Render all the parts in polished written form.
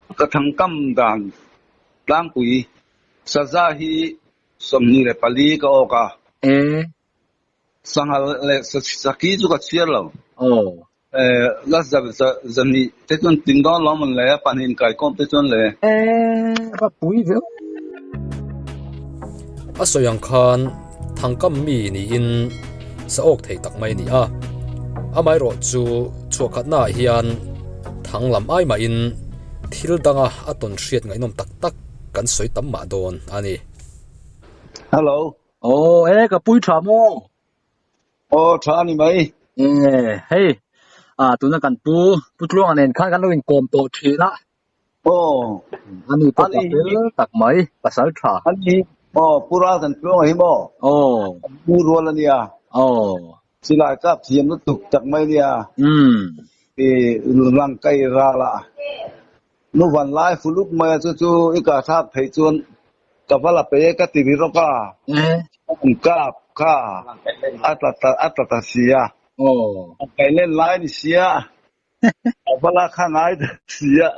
Ka thangkam dan tlangpui saza hi 24 ka awk a. E. Sanghal leh saki chu ka chhiar lo. Aw. E, la za za zahnih te chuan tling dawn lo mawn le, pahnih inkaikawm te chuan le. E, va pui ve. A sawi ang khan thangkam mi niin sa awk thei tak mai a ni a. Amaherawhchu chhuahkhatnaah hian thang lam ai mahin thil danga a tawn hriat ngaihnawm tak tak kan sawi tam mah dawn a ni. Hello. Aw e ka pui tha maw? Aw tha a ni mai. E hei a tuna kan pu Pu Tluanga nen khan kan lo inkawm tawh thin a. Aw. Ani pawh ka fel tak mai pasal tha. Ani aw Pu Ralthan Tluanga hi maw? Aw. Pu rual a nia. Aw. Silai kap thiam lutuk tak mai nia. Umm. I rangkai ral a nu van lai fuluk mai a chu chu i ka thlak thei chuan ka va la pe e ka ti ri rawk a. An kap kha a tla ta a tla ta si a. Aw. Kai len lai ni sia. Ka va la kha ngai ta si a.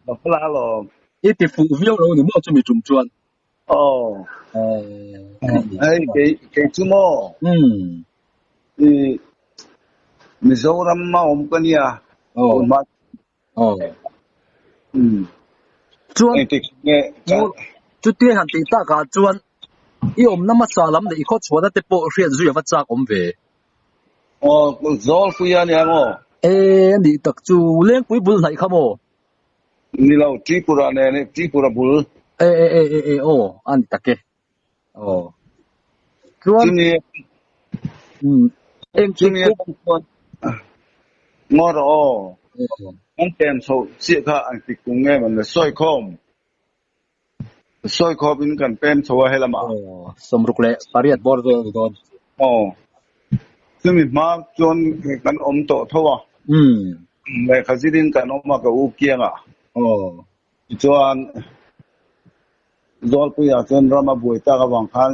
Ka va la alawm. I ti fuh viau lo ni maw chumi tum chuan? Aw. Hei kei kei chu maw? Umm. I Mizoram a awm ka nia. Aw. Aw. Umm. Chuan Engtik nge chutia han tih takah chuan i awmna hmasa lam leh i khawchhuahna te pawh hriat zui a va chak awm ve. Aw, Zawlpui a nia maw? E, a nih tak chu Lengpui bul hnaih kha maw? Ni lo, Tripura nen i, Tripura bul. E, e, e, e, e, aw, a ni tak e. Aw. Chuan, Chumi, um, eng chumi eng atang chuan ngaw rawh aw. Aw. Kan pem chho chiah kha an ti kung em an le sawi khawm. Sawi khawp in kan pem chho a helamah. Aw, 68 bawr vel a ni dawn. Aw, chumi hma chuan kan awm tawh tho a. Umm. Lehkha zirin kan awm a ka u kiangah. Aw. Tichuan Zawlpuiah chuan ram a buai tak avang khan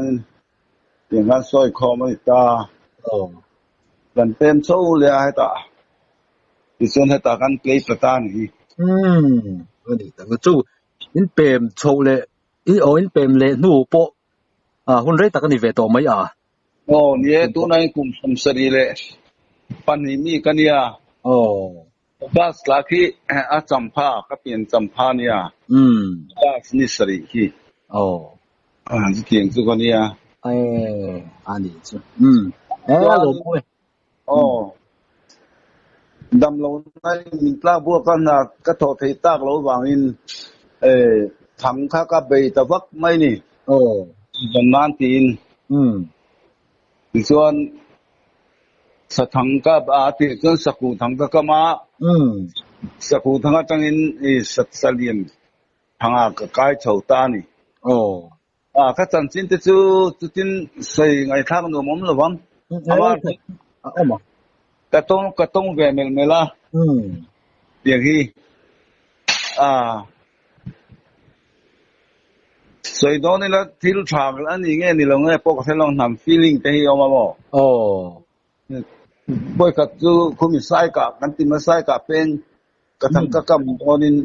tiang khan sawi khawm a ni ta. Aw. Kan pem chho leh a hetah. Tichuan hetah kan play ta ta a ni hi. Umm, a ni tak a chu. In pem chhoh leh i aw in pem leh hnu pawh ah hun rei tak a ni ve tawh mai a. Aw ni e, tunah hian kum 72 mi ka nia. Aw. Bus tla khi a champha ka pian champha nia. Umm. Bus ni sarih khi. Aw. Chutiang chu ka nia. E a ni chu. Umm. E a lawm awm e. Aw. Dam lo na in min tlak buak a hna ka thawh theih tak lo vangin thang kha ka bei ta vak mai ni. Aw. Dam nan tiin. Umm. Tichuan sathang ka a tih chuan sakuh thang ka kam a. Umm. Sakuh thang atangin i salian thangah ka kai chho ta a ni. Aw. A ka chanchin te chu chutin sawi ngaihthlak nuam awm lo vang. Ama a awm a. Ka tawng ka tawng ve melh melh a. Tiang hi a sawi dawn ila thil tha a ni nge ni lo nge pawh ka hre lo hnam feeling te hi a awm a maw. Aw. Vawikhat chu khumi sai kah kan ti mai sai kah peng ka thang ka kam dawnin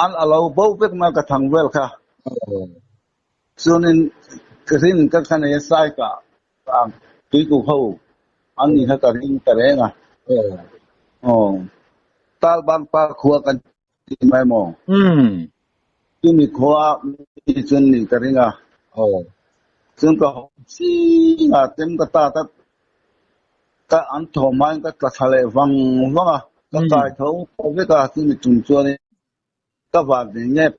An a lo bo vek mai ka thang vel kha. Chuanin ka rin ka kha nei a sai ka tuiku ho an ni kha ka ring ta reng a. Aw. Tal bang pa khua kan ti mai maw? Chumi khua mi chuan nih ka ring a. Chuan ka haw ching a, tem ka tat a, ka an thaw hmain ka tla thla leh vang vang a, ka kai tho tho vek a, chumi tum chuanin ka van ve ngep.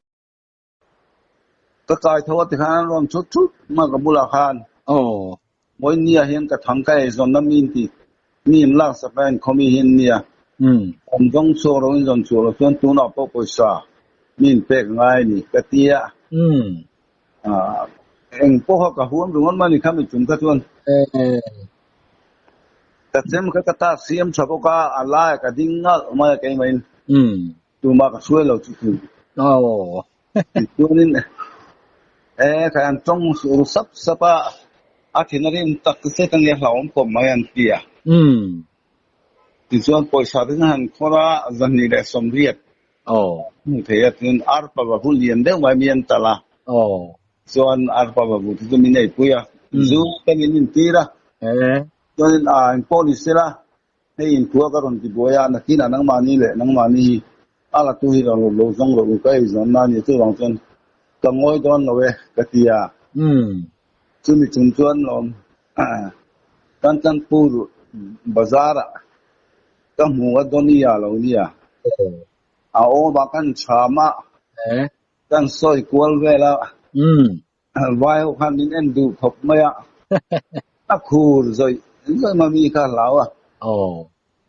Ka kai tho a tikhan an rawn thut thut mai ka bulah khan. Aw. Vawinia hian ka thang ka eizawnna mi in ti, mi in laksak a inkhawm hi hian nia. An zawng chhuak lo in zawn chhuak lo chuan tunah pawh pawisa mi in pek ngai a ni ka ti a. Eng pawha ka huam ringawt mai ni kha mi tum kha chuan. Ka chem kha ka ta siam tha bawk a, a lai ka ding ngalh mai a keimah in. Tumah ka hruai lo chu chu. Tichuanin e khai an tawng ru sap sap a, a thin a rim tak zet a nia hlauhawm khawp mai an ti a. Tichuan pawisa te chu han khawr a, 280. Aw. Hmu thei a chuan arpa vavu lian deuh mai mi an talh a. Aw. Chuan arpa vavu te chu min eipui a. Zu te min intir a. E. Chuanin a engpawh ni sela hei inkhua ka rawn ti buai a, nakinah nangmahni leh nangmahni hi a la tu hi rawn lo zawng rawh u ka eizawn na a ni chuvang chuan ka ngawi dawn lo e ka ti a. Chumi chung chuan lawm Kanchanpur bazar ah ka hmu a Donny a lo nia. A awm a kan chham a, kan sawi kual vel a, vai ho khan min en duh khawp mai a, a khur zawih zawih mai mi kha hlau a.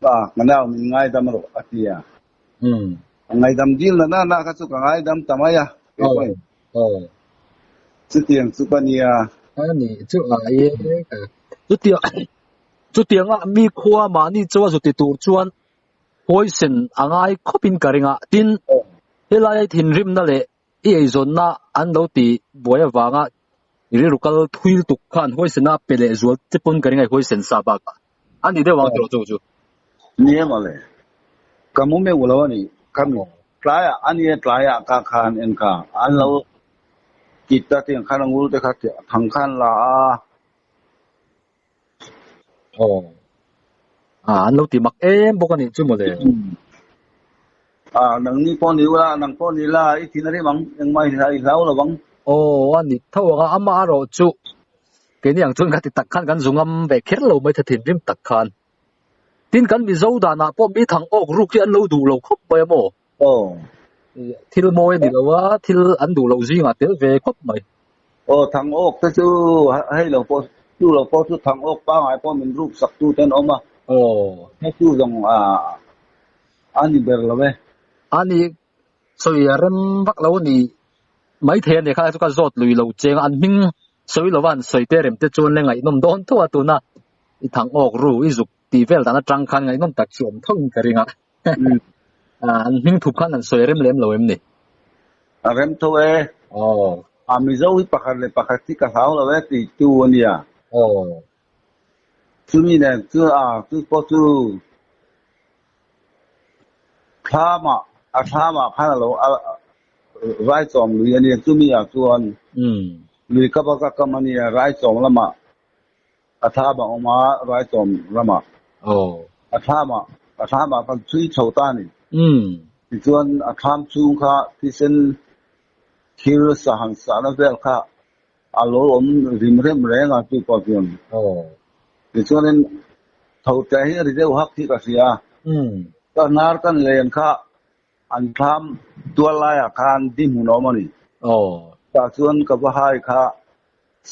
Pa, ka nau min ngaidam rawh a ti a. A ngaidam dil na na kha chu ka ngaidam ta mai a. Chutiang chu ka nia. A ni chu a e ka. Chutiang chutianga mi khua mahni chaw a zu ti tur chuan poison a ngai khawpin ka ring a. Tin, helai thinrimna leh i eizawnna an lo ti buai avanga i rilru kal thui lutuk khan huaisena pe leh zual che pawn ka ring a, i huaisen sa bakah a ni deuh ang tih chu chu. Ni em ale, ka mu meuh lo a ni, ka mi tlaiah a nia tlaiah ka khan en kha an lo ti ta tiang khan a ngul te kha thang khan la a. Aw. Ah, an lo ti mak em bawk a nih chu mawle. Ah, nang ni pawh ni ula, nang pawh ni la, i thin a rim ang, engmah i hlau lo ang. Aw, a ni tho ang a, amah erawh chu keini ang chuan ka ti tak khan kan zu ngam ve kher lo mai tha thinrim tak khan. Tin, kan Mizo danah pawh mi thang awk ruk hi an lo duh lo khawp mai a maw? Aw. Thil mawi a ni lo a, thil an duh loh zingah tel ve khawp mai. Aw, thang awk te chu hei lo pawh chu lo pawh chu thang awk pangai pawh min ruk sak tu te an awm a. Aw. Hei chu zawng a ni ber lo e. A ni, sawi a rem vak lo a ni maithei a ni kha chu ka zawt lui lo cheng a, an hming sawi lova an sawi te rem te chuan le ngaihnawm dawn tho a tuna i thang awk ru i zuk tih vel dan atang khan ngaihnawm tak chu awm tho in ka ring a. An hming thup khan an sawi rem lem lo em ni? A rem tho e. Aw. A Mizo hi pakhat leh pakhat hi ka hlau lo e tih tu a nia. Aw. Chumi nen chu a chu pawh chu thlamah a thlamah khan a lo a Raichawm lui a nia chumi ah chuan lui kapa ka kam a nia Raichawm lamah A thlam a awm a, Raichawm ramah. Aw. A thlamah, a thlamah kan chhui chho ta a ni. Tichuan a thlam chhung kha thisen thil sa han sahna vel kha a lo awm rim rem reng a chu pawh chuan. Aw. Tichuanin tho tle hi a ri deuh hak hi ka hria. Ka hnar kan len kha an thlam tual laiah khan dihmun a awm a ni. Aw. Tah chuan ka va hai kha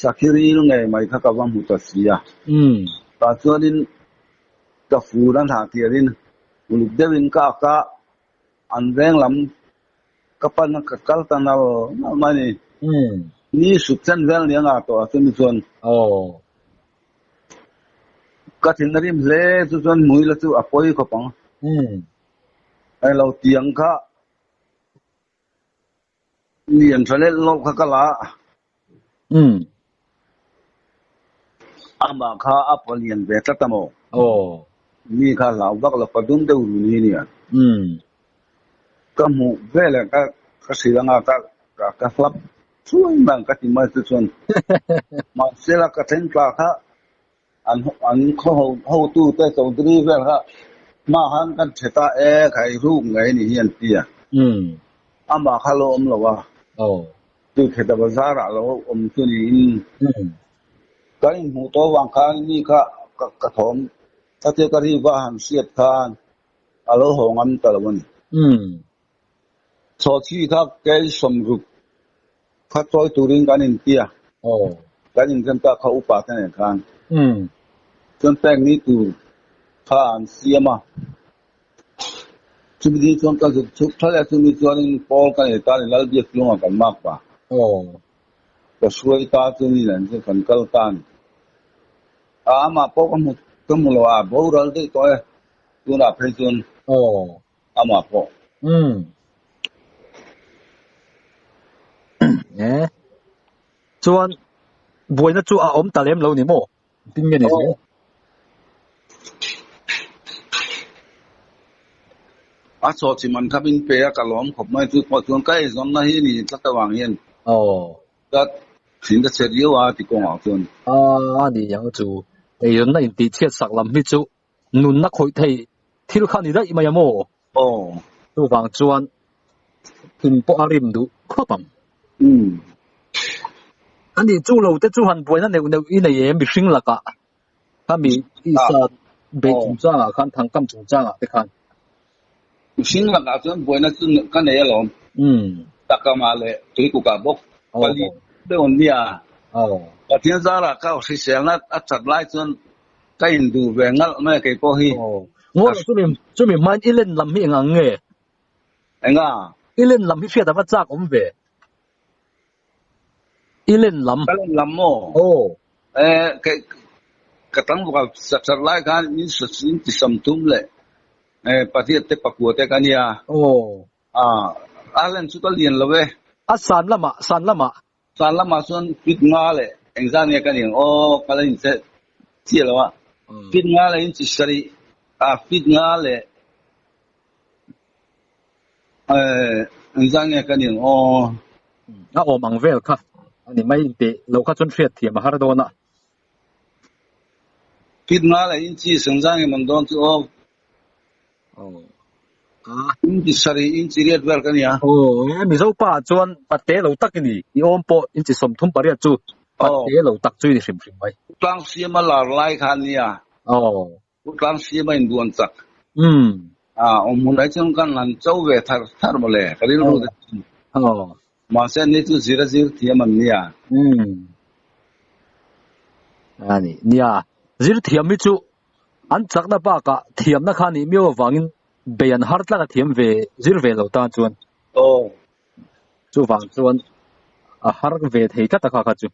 Sakhi ril ngei mai kha ka va hmu ta si a. Tah chuanin ka fur a hnah tialin uluk deuhin ka ak a, an veng lam ka pan a ka kal ta nal nal mai a ni. Ni sut chen vel nia ngah tawh a chumi chuan ka thin a rim hle chu chuan hmui la chu a pawi khawp ang. Englo tiang kha Lian tha leh lawk kha ka la a. Umm. Amah kha a pa lian ve tlat a maw? Aw. Mi kha hlau vak lo, pa dum deuh run hi nia. Umm. Ka hmuh veleh ka ka hrilh anga ka ka ka hlap chuai mai ang ka ti mai chu chuan. Mahse la ka thleng tla kha an an khaw ho hotu te Chaudhary vel kha hma khan kan ṭhe ta e khai ruk ngei ni hi an ti a. Amah kha lo awm lo a. Chu Theta bazar ah lo awm chu niin kan inhmuh tawh vang khan mi kha ka ka thawm khatia ka ri va han hriat khan a lo haw ngam ta lo a ni. Chhawchhi kha kei sawmruk kha chawi turin kan inti a, kan inrem ta kha upa te nen khan. Chuan pek ni tur kha an siam a, chumi ding chuan ka zuk chhuk thlal a, chumi chuanin pawl ka nei ta a ni, Lalbiak chungah kan mak pa. Ka hruai ta chumi nen chuan kan kal ta a ni. A amah pawh ka hmu ka hmu lo a, boral daih tawh e, tunah phei chuan amah pawh. Umm. E. Chuan buaina chu a awm ta lem lo ni maw? Tin nge ni zel? A chaw chi man kha min pe a, ka lawm khawp mai. Chu pawh chuan ka eizawnna hi ni tlat avang hian ka thin ka chhe riau a ti kawngah chuan. A ni ang chu, eizawnna intih chhiat sak lam hi chu nunna khawih thei thil kha ni daih mai a maw? Chuvang chuan thin pawh a rim duh khawp ang. A ni chu lo te chu han buaina neuh neuh i nei em mihring lakah? Khami tisa beih chungchangah khan thangkam chungchangah te khan. Mihring lakah chuan buaina chu ka nei alawm. Takama leh tuikukah bawk pali deuh an nia. Pathian zarah ka hriselna a that lai chuan ka induh ve ngalh mai a kei pawh hi. Ngawi chumi chumi hmain i len lam hi eng ang nge? Enga? I len lam hi hriat a va chak awm ve. I len lam. Ka len lam maw? Aw. Eh, kei ka tlangval sat sat lai khan in in ti sam thum leh eh pariat te pakua te ka nia. Aw. Ah, a len chu ka lian lo e. A san lamah, san lamah. San lamah chuan feet nga leh engzah nge ka nih ang aw, ka la inchhe chiah lo a. Feet nga leh inchi sarih, ah feet nga leh Eh, engzah nge ka ning aw? A awm ang vel kha a ni mai tih lo kha chuan hriat thiam a har dawn a. Fit nga leh inchi engzah nge man dawn chu aw? Aw. Inchi sarih, inchi riat vel ka nia. Aw, e Mizo pa ah chuan pate lo tak i ni. I awm pawh inchi 38 chu pate lo tak chu i ni hrim hrim mai. Tlang siama lar lai kha a nia. Aw. Pu Tlang Siama in duan chak. A awm hun ai chuan kan han cho ve thar thar mawle ka rilru te chu. Mahse ni chu zir a zir thiam an nia. A ni nia zir thiam hi chu an chakna bakah thiamna kha nih miau avangin bei an har tlat a thiam ve zir ve lo tan chuan. Chuvang chuan a har ve thei tlat a kha kha chu.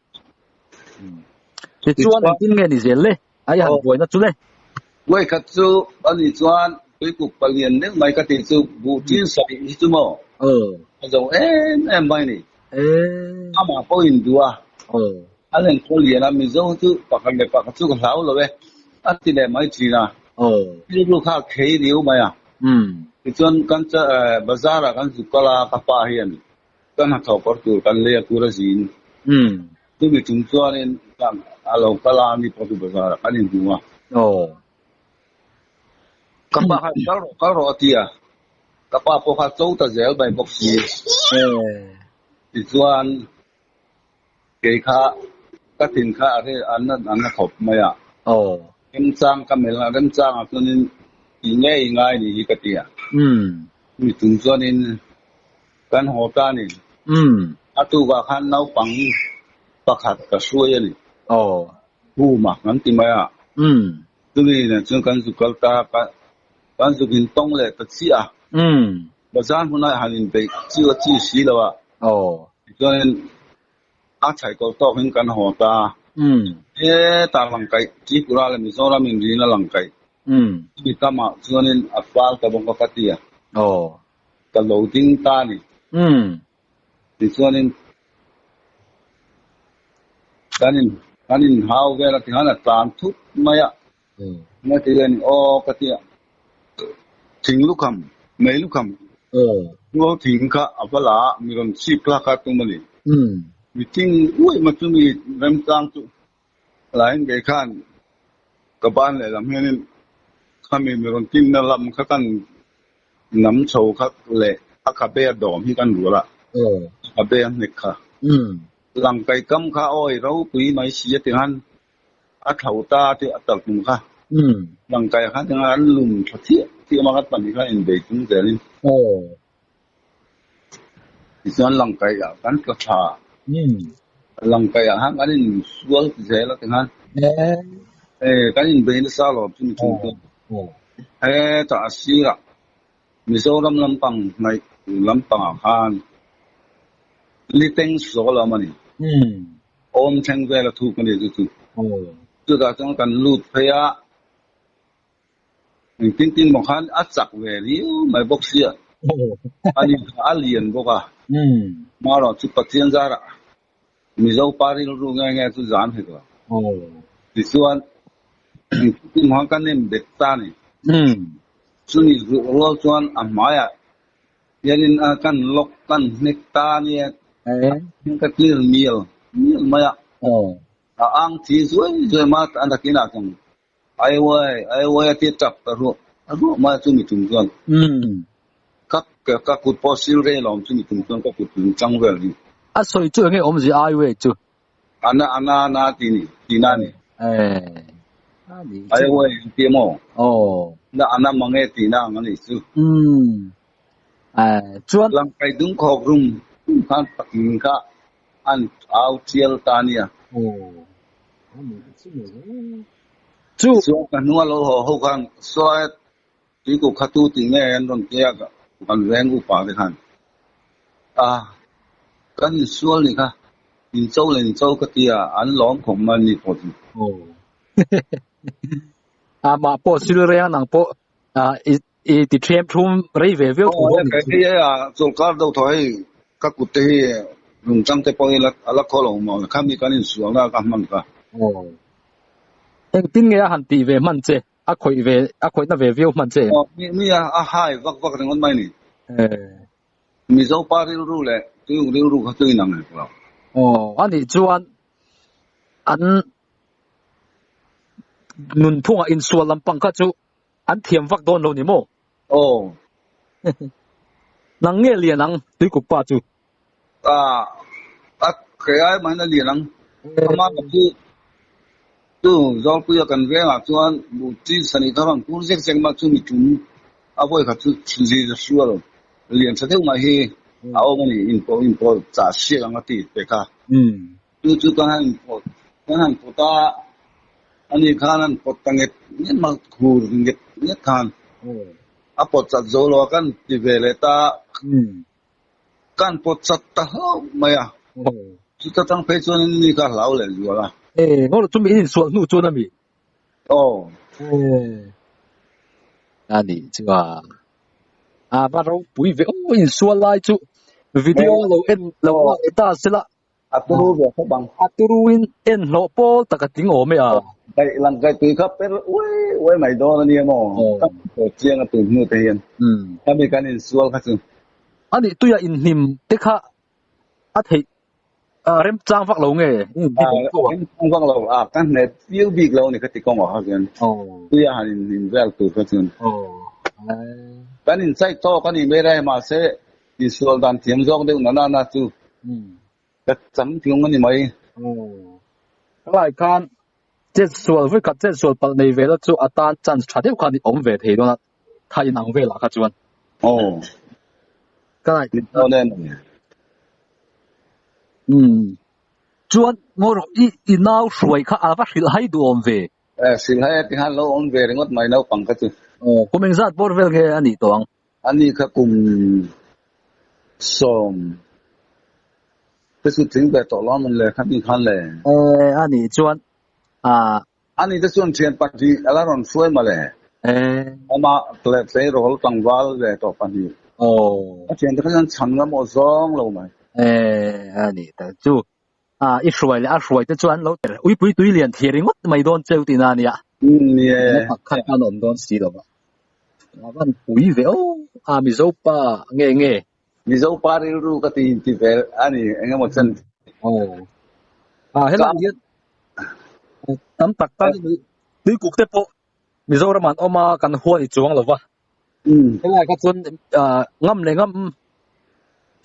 Tichuan engtin nge ni zel le? Ai han buaina chu le. Buai khat chu a nih chuan tuikuk palian deuh mai ka tih chu buh chin sarih hi chu maw? A zo em em mai ni. Amah pawh in duh a. A len khaw lian a Mizo chu pakhat leh pakhat chu ka hlau lo e a ti leh mai thin a. Rilru kha a khei riau mai a. Tichuan kan bazar ah kan zuk kal a ka pa hian kan hnathawh kawr tur kan lei a tur a zin. Chumi chung chuanin a lo kal a ni pawh chu bazar ah kan inhmu a. Ka pa khan kal rawh kal rawh a ti a, ka pa pawh kha cho ta zel mai bawk si. Tichuan kei kha ka thin kha a an na khawp mai a. Remchang ka melh a, remchang ah chuanin ti ngei ngai ni hi ka ti a. Chumi chung chuanin Kan haw ta a ni. A tukah khan naupang pakhat ka hruai a ni. Khuma kan ti mai a. Chumi nen chuan kan zuk kal ta a, kan zuk in tawng leh ta chiah a. Bazar hmunah han inbeih chiu a chi si lo a. Tichuanin a chhaikawl tawkin kan haw ta a. Hetah langkaih Tripura leh Mizoram inrina langkaih chumi tamah chuanin a fal ta bawk a ka ti a. Ka lo ding ta a ni. Tichuanin kan in kan inhau vel a tikhan a tlan thut mai a. Nga ti a ni aw ka ti a. Thing lukham, mei lukham rual thing kha a va la a, mi rawn chhip kha kha tum a ni. Mi thing uaih mai chu mi remchang chu Lain kei khan ka ban lehlam hianin khami mi rawn tinna lam kha kan nam chho kha leh a khabe a dawm hi kan rual a, a khabe a hnek kha. Langkai kam kha awi ropui mai si a ti khan a thlo ta a ti a talhtum kha. Langkai khan ti khan an lum tha thiah thiah a, kan pahnih khan inbei chung zelin. Tichuan langkaih ah kan tla thla. Langkaih ah khan kan insual ti zel a ti khan. Kan inbei nasa alawm chu michung chu. Hetah a sirah Mizoram lampang hnaih lampangah khan Liteng sawl a awm a ni. Awm thleng vel a thuk a ni chu chu. Chutah chuan kan lut phei a. Engtin tin maw khan a chak ve riau mai bawk sia. A ni kha a lian bawk a. Marawh chu Pathian zarah Mizo pa rilru nge nge chu zan hek lo. Tichuan engtin tin maw khan kan en bet ta ni. Chumi ruh rual chuan a hmaiah hianin a kan lawk kan hnek ta a nia. Ka clear mial mial mai a. A ang thi zuai zuai ma a nakinah chuan ai uai ai uai a ti tap ta ruah ruah mai a chumi tum chuan. Ka ka kut pawh sil rei lo chumi tum chuan ka kut tum chang vel hi. A sawi chu enge awmzia ai uai chu? Ana ana ana ti ni ti na ni. Eh. Ai uai ti maw? Oh. Na ana mange ti na ang ani chu. Eh chuan Langkai dung khawk rum khan paking kha an au tial ta nia. Oh. Chu Chuan ka hnua lo haw ho khan sawi Tuikuk kha tu tih nge an rawn tia kan veng upa te khan a kan insual ni kha incho leh incho ka tia an lawm khawp mai ni pawh chu. Aw amah pawh sil reng nang pawh i i ti them thum rei ve viau thu bawk ni chu. Hei a chawlkar deuh thaw hei ka kut te hi lungchang te pawh hi a la khaw lo maw kha mi kan insual na ka hman kha. Aw engtin nge a han tih ve hman che? A khawih ve, a khawihna ve viau hman che em? Aw, mi, mi a, a hai vak vak ringawt mai ni. Eh. Mizo pa rilru leh Tuiuk rilru kha chu inang hek lo. Aw, a nih chuan an nunphungah insual lampang kha chu an thiam vak dawn lo ni maw? Aw. Nang nge lian ang Tuikuk pa chu? A, a kei ai mahin a lian ang. Ama ka chu chu Zawlpuia kan vengah chuan buh chi sani kha rawn kur zek zek mah chu mi tum a vawi khat chu zi za hrual lian tha deuh mai hi a awm a ni inpawh inpawh chah hriat ang a ti te kha. Chu chu kan han inpawh kan han pawt a, ani khan an pawt ta nget nget mah khur nget nget khan a pawt chat zo lo a kan ti ve leh ta. Kan pawt chat ta hlauh mai a, chuta tang phei chuan in mi kha hlau leh zual a. E, ngawr chu mi in insual hnu chuan a mi? Aw. E, a nih chu a, a va ropui ve aw insual lai chu video lo en lo lak leh ta sela. A turu ve khawp ang. A turuin en hlawh pawl tak a tling awm e a. Kaih lang kaih tui kha per uai uai mai dawn a nia maw? Ka hmu chiang a tun hnu te hian. Ka mi kan insual kha chu. A nih tuia inhnim te kha a theih remchang vak lo nge? Remchang vak lo a, ka hnet viau bik lo a ni kha ti kawngah kha chuan. Tuia han inhnim vel tur kha chuan. Kan inchai tawk a ni mai rai mahse Insual dan thiam zawk deuh na na chu ka chang tlung a ni mai. Ka lai khan chet sual vawi khat chet sual palh nei ve la chu a tan chance tha deuh khan i awm ve thei dawn a, tha inang velah kha chuan. Aw. Ka lai. Ni dawn em ni? Umm. Chuan ngaw rawh i i nau hruai kha a va hrilh hai duh awm ve. Eh hrilh hai a ti khan lo awm ve ringawt mai naupang kha chu. Aw kum engzat bawr vel nge a nih tawh ang? Ani kha kum sawm te chu tling ve tawh lo a mawn le kha mi khan le. Eh a nih chuan ah. Ani te chuan thian pahnih a la rawn hruai mawle. Eh. Amah leh tleirawl tlangval ve tawh pahnih. Aw. A thian te kha chuan chhan ngam aw zawng lo mai. Eh a nih tak chu. Ah i hruai leh a hruai te chuan lo ter uipui tui lian thei ringawt mai dawn cheu tihna a nia. Ni e. Pakhat khan a awm dawn si lo va. A van pui ve aw a Mizo pa nge nge. Mizo pa rilru ka ti inti ve a ni eng emaw chen. Aw. Ah helai hian tam tak tan tuikuk te pawh Mizoram an awm a kan huan i chuang lo va. Helai kha chuan ngam leh ngam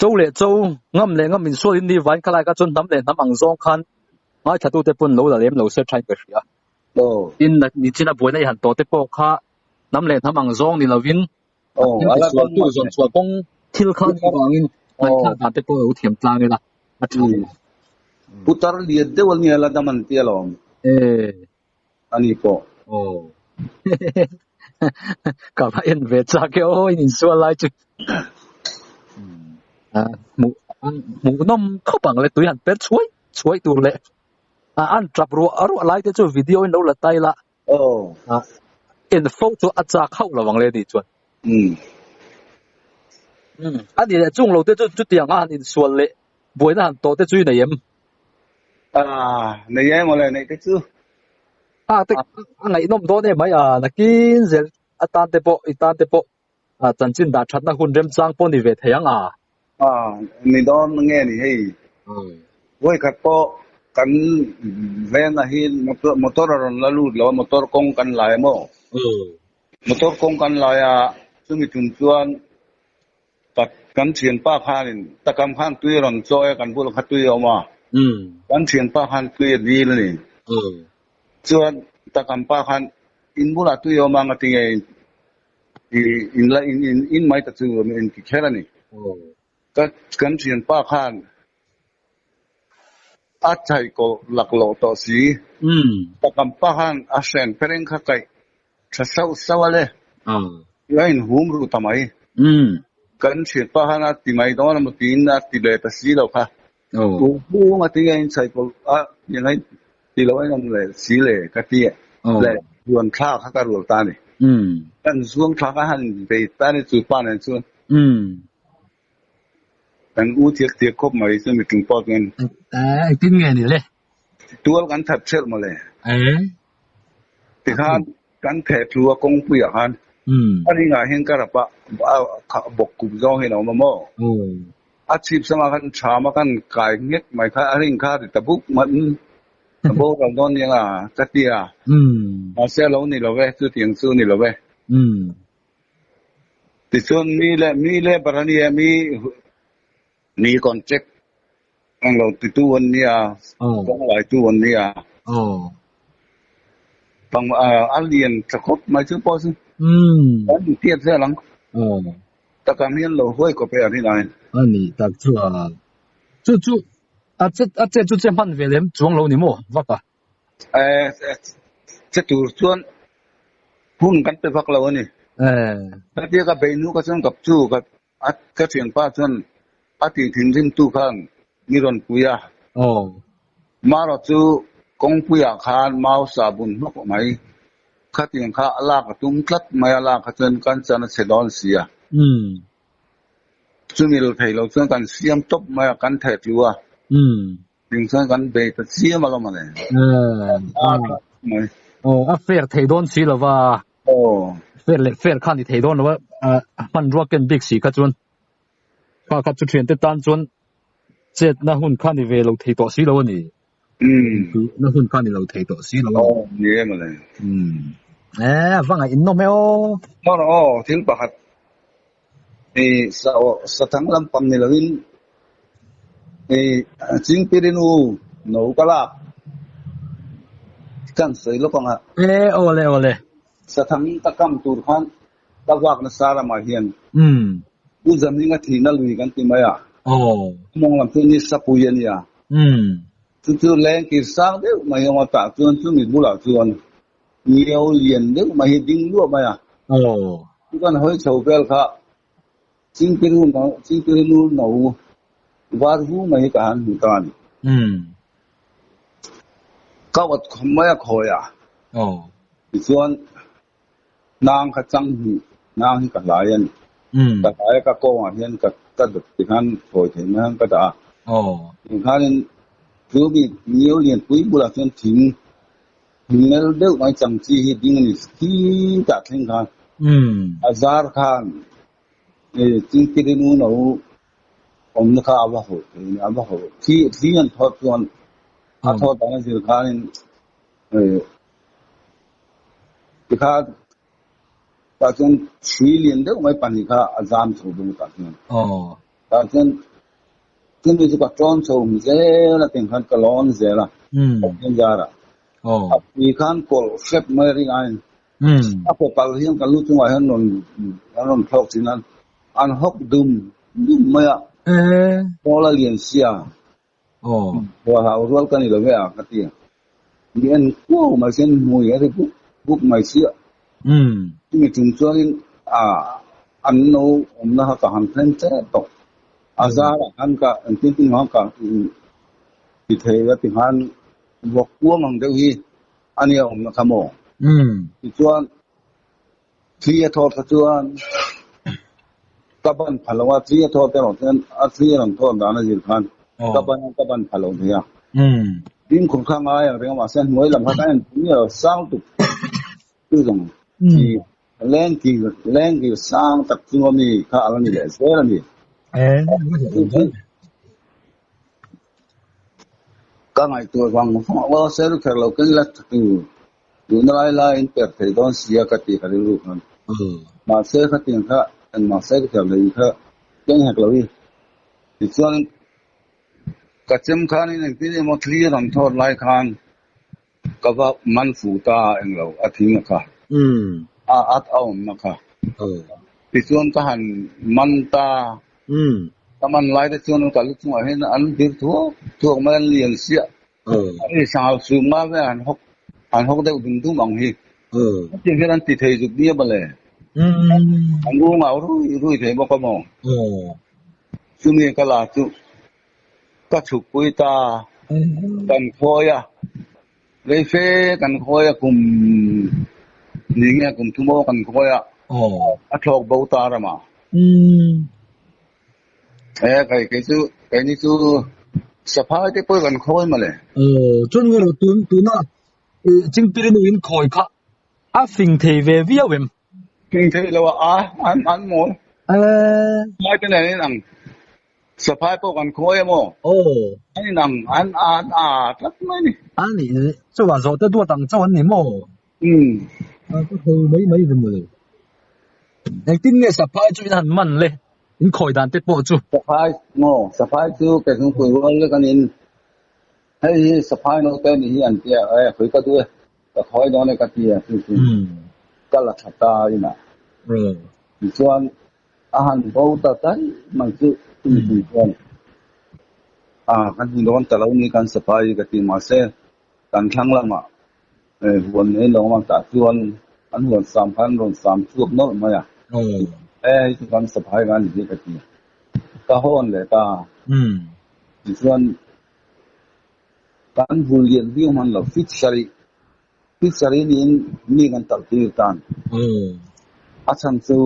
cho leh cho ngam leh ngam insual in ni vain khalai kha chuan hnam leh hnam ang zawng khan ngaithlatute pawn lo la lem lo se thain ka hria. Tin nichina buaina i han tawh te pawh kha hnam leh hnam ang zawng ni lovin sual tu zawn chhuah kawng thil kha ni vangin ngaihthlak dan te pawh lo thiam tlang ila a tha. Putar lian deuh a nia la dam an tia lawm. A ni pawh. Aw. Ka va en ve chak e aw in insual lai chu. Hmuh hmuhnawm khawp ang le tui han per chhuai chhuai tur leh a an tap ruah ruah lai te chu video in lo la tai la. Aw. En fo chu a chak hauh lo ang le ni chuan. A ni leh chung lo te chu chutiang a han insual leh buaina han tawh te chu i nei em? Ah, nei em awle, neih te chu. Ah, te a ngaihnawm dawn em mai a, nakin zel atan te pawh i tan te pawh chanchin dah thatna hun remchang pawh ni ve thei ang a. A ni dawn nge ni hei. Vawi khat pawh kan vengah hi motor a rawn la lut lo a, motor kawng kan lai a maw? Motor kawng kan lai a, chumi tum chuan tak kan thianpa khanin takam khan tui a rawn chawi a, kan bulah kha tui a awm a, kan thianpa khan tui a dil a ni. Chuan takam pa khan in bulah tui a awm a, ngatinge in la in in in mai ta chu in ti kher a ni. Ka kan thianpa khan a chai kawlh lak loh tawh si. Takam pa khan a hren pereng kha kaih tha sauh sauh a le. A in hum ruh ta mai. Kan thianpa khan a ti mai dawn emaw tiin a ti leh ta si lo kha. U hung a ti nge in chai kawlh a ti ngai ti lo a in awm leh si le ka ti le ruan thla kha ka rual ta a ni. Kan zuang thla kha han bei ta a ni chu pa nen chuan. Kan u thiak thiak khawp mai chu mitlung pawh chuan. Engtin nge ni le? Tual kan that hrelh mawle. Tikhan kan theh thu a kawngpuiah khan a ringah hian ka rap a, bawk kup zawng hian a awm a maw? A chhip sangah khan tham a kan kai nghet mai kha a ring kha a ti ta buk mai a boral dawn nia ka ti a. Mahse a lo ni lo ve, chutiang chu ni lo ve. Tichuan mi leh mi labour a nia mi mi contract ang lo titu an nia kawng laitu an nia pang a lian tha khawp mai chu pawh chu an intiat vel ang takam hian lo huai kawp e a rin aiin. A ni tak chu a chu chu a che a che chu che hman ve lem chuang lo ni maw vak a. Che tur chuan hun kan pe vak lo a ni. Hetia ka beih hnu ka chuan ka chu ka ka thianpa chuan a tih thinrim tu khan mi rawn pui a. Marawh chu kawngpuiah khan mau sabun hlawk mai khatiang kha a lak a tum tlat mai a, lak kha chuan kan chan a chhe dawn si a. Chumi lo thei lo chuan kan siam tawp mai a, kan theh tlu a. Ding chuan kan bei ta chiam alawm a le. Aw, a fair thei dawn si lo va. Aw. Fair leh fair kha ni thei dawn lo va, a hmanrua ken bik si kha chuan kha kha chu thiante tan chuan chetna hun kha ni ve lo thei tawh si lo a ni. Na hun kha ni lo thei tawh si lo a ni. Aw, ni em a le. Eh, va ngaih innawm e aw. Aw, aw, thil pakhat I sa aw sathang lampang ni loin i chingpirin u no ka lak kan sawi lawk ang a. E awle awle. Sathang ka kam tur khan ka vak nasa ramah hian U Zamhminga thihna lui kan ti mai a. Mawng lam chu ni sapui a nia. Chu chu leng kir sang deuh mai awm a tah chuan chumi bulah chuan Ngio lian deuh mai hi ding luah mai a. Chu kan hawi chho vel kha Chingpiru no Chingpirinu no var hu mai hi ka han hmu ta a ni. Ka awt khawm mai a khawi a. Tichuan nang kha chang hnih nang hi ka hlai a ni. Ka hlai a ka kawngah hian ka ka dawt tikhan thawi thei mai hian ka dah a. Tikhanin chu mi ngio lian pui bulah chuan thing Hmel deuh mai chang chi hi ding a ni khi tah thleng khan a zar khan chingtirinu no awmna kha a va haw thei a ni a va haw thli thli an thawt chuan a thawt dan a zir khanin tikhan tah chuan hrui lian deuh mai pahnih kha a zam chho bawk a tah chuan tah chuan Chumi chu ka tawn chho hmu zel a teng khan ka lawn zel a, Pathian zarah. A pui khan kawlh hrep mai a ring aiin a kaw kal hian ka lu chungah hian rawn an rawn thlawk thin a, an hawk dum dum mai a, Pawl a lian sia, Hualhau rual ka ni lo ve a ka ti a, mi en kuau mai sen hmui a ri buk buk mai sia. Chumi chung chuanin an no awmna kha ka han thlen tep tawh. A zarah khan ka engtin tin khan ka ti thei a ti khan vawk kuang ang deuh hi a nia awmna kha maw? Tichuan thli a thawt kha chuan ka ban pha lo a, thli a thawt erawh chuan a thli a rawn thawt dan a zir khan ka ban ka ban pha lo thei a. Fimkhur kha ngai ang reng a mahse hnuai lam kha ka en thei miah lo sang tuk chu zawng thi. Lengkil lengkil sang tak chunga mi kha a la ni leh zel a ni. Ka ngaihtuah vang vang a, aw sel kher lo keng ila tha tur, duhna lai lai in per thei dawn sia ka ti ka rilru khan. Mahse khatiang kha engmah sel kher lo in kha keng hek lo i. Tichuan ka chem khanin engtin emaw thli rawn thawt lai khan Ka va man fuh ta englo a thing a kha. A at a awmna kha. Tichuan ka han man ta. Ka man lai te chuan ka lu chungah hian an dir thuak thuak mai an lian siah. Hei sanghal sum nga vel han hawk han hawk deuh dum dum ang hi. Hetiang hian an ti thei zuk nia mawle. An u ngau rui rui thei bawk a maw. Chumi ka la chu Ka chhukpui ta, kan khawi a, reife kan khawi a kum ni nge kum thum aw kan khawi a, a thlawk bo ta ram a. E kei kei chu keini chu saphai te pawh kan khawi mawle. Aw chuan ngaw rawh tun tuna chingpirinu in khawi kha a fing thei ve viau em? Fing thei lo a, an an mawl. Saphai te nen in ang. Saphai pawh kan khawi a maw? Aw. An inang, an an a tlat mai ni. A nih chauh a zawh te duat ang chauh an ni maw? Umm. A ka ho mai mai ve mawle. Engtin nge saphai chu in han man le? In khawi dan te pawh chu. Saphai maw? Saphai chu kei chungpui rual lek an in. Hei hi saphai naute ni hi an tia e, khawi ka duh e, ka khawi dawn e ka ti a chu chu ka la tha ta inah. Tichuan A han bo ta daih mai chu chumi chung chuan a kan hmu dawn ta lo ni kan sapai hi ka ti mahse kan thlang lamah huan nei lo ang tah chuan an huan sam khan an rawn sam chhuak nawlh mai a e hei chu kan sapai kan ni hi ka ti ka hawn leh ta tichuan kan vul lian viau hman lo fit sarih Fit sarih niin mi kan talh tir tan. A chhan chu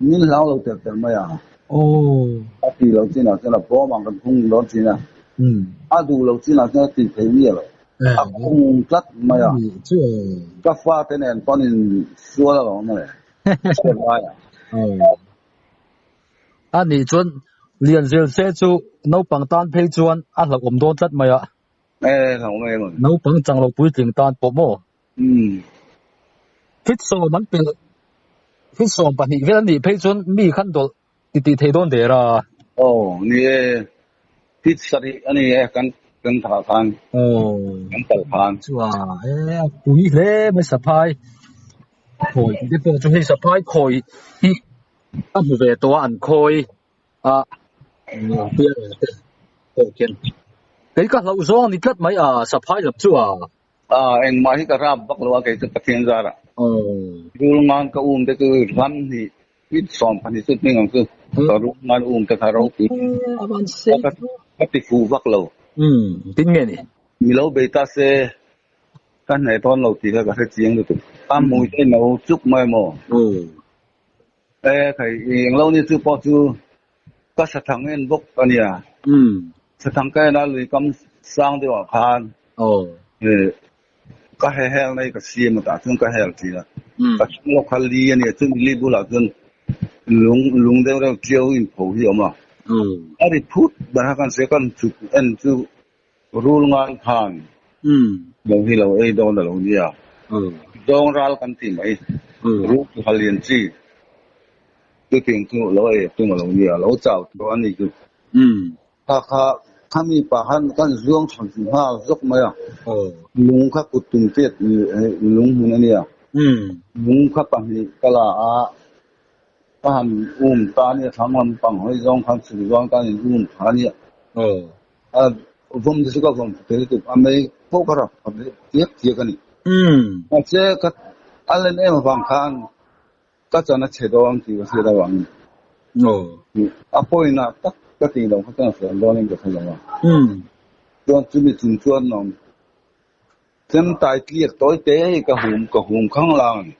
min hlau lo tel tel mai a. A ti lo chinah chuan a bawm ang kan khung dawn thin a. A duh lo chinah chuan a ti thei miah lo. A khung tlat mai a. Ka fate nen pawn in sual alawm le. Chhiat laiah. A nih chuan Lianzel se chu naupang tan phei chuan a hlauhawm dawn tlat mai a. E hlauh mai emaw. Naupang chang lo puitling tan pawh maw? Umm. Fit sawm an pelh, fit 12 vel an nih phei chuan mi khan dawlh ti tih thei dawn der a. Aw ni e, fit sarih a ni e kan kan thah khan, kan talh khan. Chua e a pui hle mai saphai khawi tih te pawh chu hei saphai khawi hi a hmu ve tawh a an khawi. A kei ka hlauh zawng a ni tlat mai a saphai lam chu a. A engmah hi ka rap vak lo a kei chu Pathian zar ah. Rul ngan ka um te chu hlam hnih fit 12 chu hming ang chu ka rul ngan um te kha ropui ka ti fuh vak lo. Tin nge ni? Mi lo bei ta se ka hneh dawn lo tih kha ka hre chiang lutuk. A hmui te no chuk mai maw? E khai eng lo ni chu pawh chu ka sathang en bawk a nia. Sathang ka en a lui kam sang deuh ah khan e ka he hel nei ka siam a tah chuan ka hel thin a. Ka chhung lawk kha li a nia chumi li bulah chuan lung lung deuh deuh tiau in pho hi a awm a. A ri phut ber kha kan hria kan chhuk en chu Rul ngan khan lo hi lo ei dawn a lo nia. Zawng ral kan ti mai. Rul chu halian chi. Chutiang chu lo ei tum a lo nia. Lo chau tawh a ni chu. Kha kha khami pah khan kan zuang chhan chu nghal zawk mai a. Lung kha kut tum tiat lung hmun a nia. Lung kha pahnih ka la a. Ka han um ta a nia thlang lampang hawi zawng khan chhuk zawng tan in um tha a nia. A vawm te chu ka vawm thei lutuk a mei pawh ka rap khat leh tiak tiak a ni. Mahse ka a len em avang khan ka chan a chhe dawn tih ka hriat avangin a pawina tak ka tih loh kha chuan a fel dawnin ka hre lo a. Chuan chumi chung chuan awm chem tai tliak tawi te hi ka hum ka hum khang lang a ni.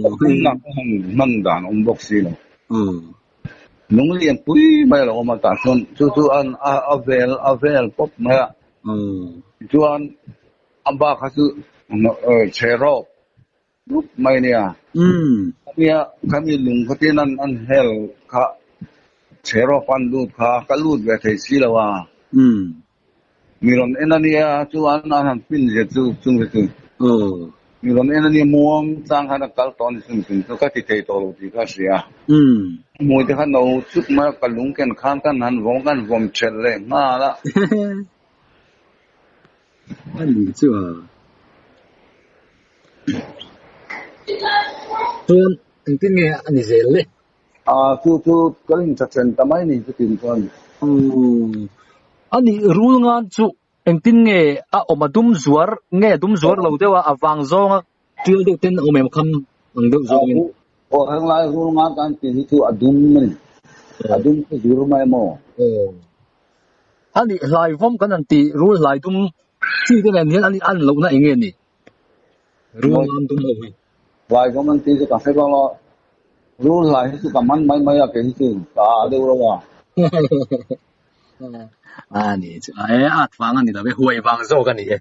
Ka hum ka han hman dan awm bawk si lo. Lung lian pui mai a lo awm a tah chuan chu chu an a vel a vel pawp mai a. Tichuan a bak kha chu chhe rawk. dup mai nia. Nia khami lung kha tin an an hel kha chheraw pan lut kha ka lut ve thei si lo a. Mi rawn en a nia chu an an han pin zia chu chung te chu. Mi rawn en a nia muang chang khan a kal tawh a ni chung chung chu ka ti thei tawh lo tih ka hria. Hmui te kha no chuk mai a ka lung ken khan kan han vawm kan vawm thelh leh nghal a. A ni chu a. Chuan engtin nge a ni zel le? A chu chu ka in tha then ta mai ni chutin chuan. Umm a nih rul ngan chu engtin nge a awm a dum zuar nge a dum zuar lo deuh a a vang zawnga tial deuh ten a awm em kham ang deuh zawngin. Aw heng lai rul ngan kan tih hi chu a dum a ni. A dum chu zur mai maw? Aw a nih hlaivawm kan han tih rul hlai dum chi te nen hian an lohna eng nge ni? Rul ngan dum ho hi. Hlaivawm an tih chu ka hre vang lo. Rul hlai hi chu ka man mai mai a kei hi chu ka ah deuh reuh a. A ni chu e at vang a ni lo e huai vang zawk a ni e.